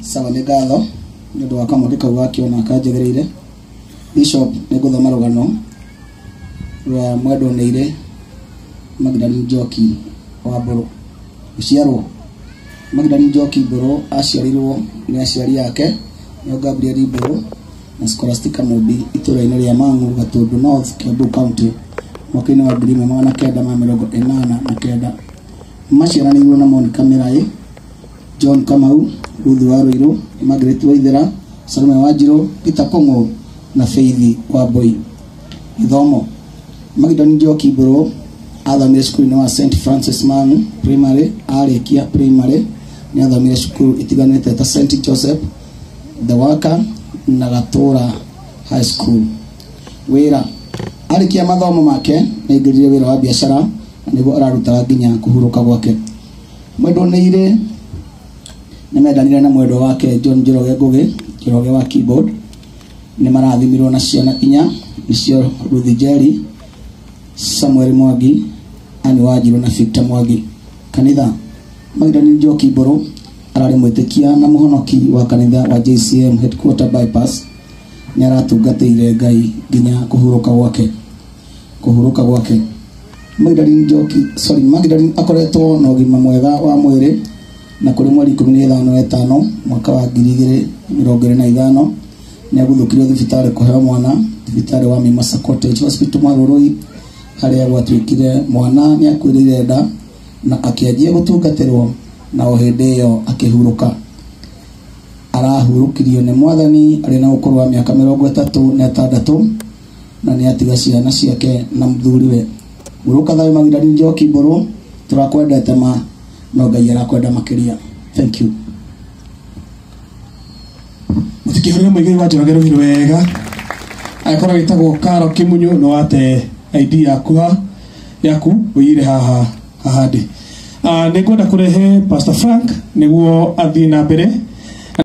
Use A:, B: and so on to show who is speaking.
A: Sawa, nĩ ngatho nĩ ũndũ wa kamweke kau gakĩona kanjagĩrĩire. Bishop, nĩ ngũthoma rũgano rwa mwendwo nĩ Magdalene Njoki wa Mbũrũ. Gũciarwo, Magdalene Njoki Mbũrũ aciarirwo nĩ aciari ake nĩo Gabriel Mbũrũ na Scholastica Mũmbi itũũra-inĩ rĩa Mang'u, Gatũndũ North, Kiambu County, mwaka-inĩ wa 1989. Maciaranĩirwo na Monica Mĩraĩ, John Kamau, Ruth wa Rũirũ, Margaret Waithera, Salome Wanjirũ, Peter Kũng'ũ na Faith Wambui. Gĩthomo, Magdalene Njoki Mbũrũ athomire cukuru-inĩ wa St Francis Mang'u Primary. Arĩkia primary nĩ athomire cukuru itiganĩte ta St Joseph the Worker na Gatũra High School. Wĩra, arĩkia mathomo make nĩ aingĩrire wĩra wa biacara na nĩguo ararutaga nginya kũhurũka gwake. Mwendwo nĩ irĩ nĩ mendanire na mwendwa wake John Njoroge Ngũgĩ, Njoroge wa keyboard. Nĩ marathimirwo na ciana inya, nĩcio Ruth Njeri, Samuel Mwangi, Anne Wanjirũ na Victor Mwangi. Kanitha, Magdalene Njoki Mbũrũ ararĩ mwĩtĩkia na mũhonoki wa kanitha wa JCM Headquarter Bypass. Nĩ aratungatĩire Ngai nginya kũhurũka gwake. Kũhurũka gwake, Magdalene Njoki, sorry, Magdalene akoretwo na ũgima mwega wa mwĩrĩ na kũrĩ mweri 15 wa 5 mwaka wa 2025 nĩ aguthũkirio thibitarĩ kũheo mwana thibitarĩ wa Mimosa Cottage Hospital Marurui, harĩa gwatuĩkire mwana nĩ akuĩrĩire nda na akĩanjia gũtungatĩrwo na o hĩndĩ ĩyo akĩhurũka. Arahurũkirio nĩ Mwathani arĩ na ũkũrũ wa mĩaka 36 na nĩ atiga ciana ciake na mũthuriwe. Hurũka thayũ, Magdalene Njoki Mbũrũ, tũrakwendete ma no Ngai arakwenda makĩria. Thank you.
B: Mũtikĩhũrĩre mũigai wa Njoroge rũhĩ wega. Agĩkorwo gĩtagwo Karo Kĩmunyu, no wate ID yaku ha yaku ũiyire haha haha ndĩ. Nĩ ngwenda kũrehe Pastor Frank nĩguo athiĩ na mbere.